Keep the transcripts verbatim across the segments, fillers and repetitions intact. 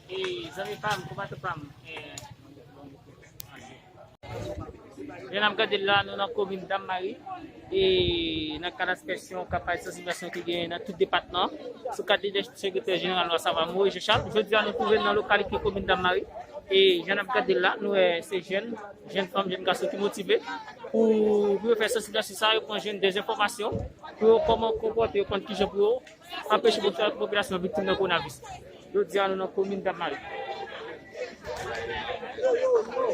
E zanmi pa m, konpatriyòt pa m, e, jan n ap gade l la, nou nan komin Dam Mari, e nan kad enspeksyon, kanpay sansibilizasyon ki genyen nan tout depatman, sou kad lidèchip sekretè jeneral nou, asavwa Moïse Jean Charles. Jodi a, nou twouve n nan lokalite komin Dam Mari, e jan n ap gade l la, nou wè se jèn, jèn fanm, jèn gason ki motive pou, pou yo fè sansibilizasyon sa, yo pran jèn dezenfòmasyon, pou yo kòman konpòte yo, konn kijan pou yo anpeche popilasyon viktim nan kowonaviris. Jodi a, nou nan komin Dam Mari. Yo, yo, yo.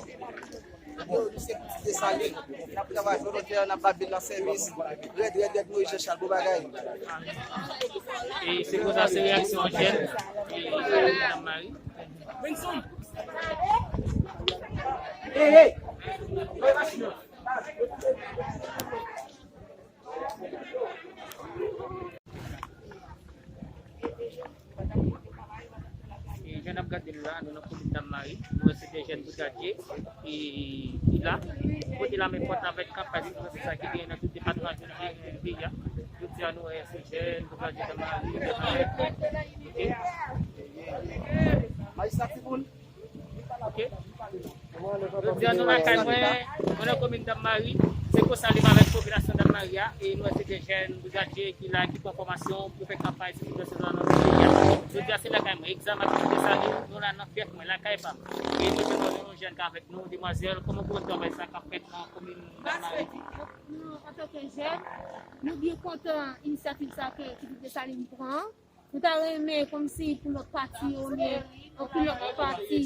Bon, nou se pitit Desalin. N ap travay volontè, n ap ba vil la sèvis. Rèd, rèd, rèd, Moïse Jean Charles, bon bagay. E se konsa, se reyaksyon jèn, e, Dam Mari. Hey, hey. E jan n ap gade l la, nou nan komin Dam Mari, nou wè se de jèn brigadye, e, ki la, pote lamen fòt avèk kanpay sansibilizasyon sa ki genyen nan tout depatman ak vil peyi a. Jodi a, nou wè se jèn brigadye Dam Mari, ok. Majistra Timoun. Ok. Jodi a, nou lakay mwen, mwen nan komin Dam Mari. Se konsa li avèk popilasyon Dam Mari a, e nou wè se de jèn brigadye ki la, ki pran fòmasyon pou fè kanpay sansibilizasyon nan peyi a. Jodi a, se lakay mwen, egzanp aktivite sa, nou, nou la nan fyèf mwen, lakay pa m. E nou jwenn yon jèn ki avèk nou, demwazèl, kòman w konn travay sa k ap fèt nan komin Dam Mari? Nou, antanke jèn, nou byen kontan inisyativ sa ke Pitit Desalin pran. Nou ta renmen kòmsi pou lòt pati, oubyen anpil lòt pati,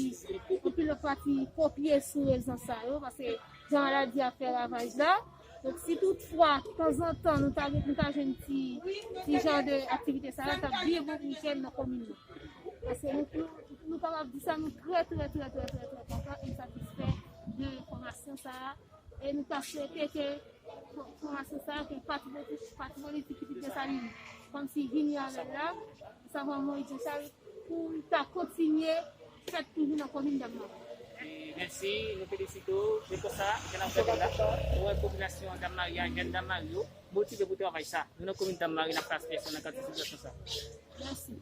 anpil lòt pati kopye sou rezon sa yo, paske jan maladi a fè ravaj la. Donk, si toutfwa, tanzantan, nou ta, nou ta jwenn ti, ti jan de aktivite sa yo, t ap byen bon pou jèn nan komin nan. Paske nou, nou, nou kapab di sa, nou trè, trè, trè, trè, trè, trè kontan e satisfè de fòmasyon sa a. E nou ta swete ke fò-, fòmasyon sa a, ke pati politik, pati politik Pitit Desalin, kòmsi vini avè l la, asavwa Moïse Jean Charles, pou l ta kontinye fèt toujou nan komin Dam Mari. E mèsi, nou felisite w. Se konsa, jan n ap gade l la, nou wè popilasyon Dam Mari a, jèn Dam Mari yo, motive pou travay sa. Nou nan komin Dam Mari, n ap fè aspesyal nan kad sansibilizasyon sa. Mèsi.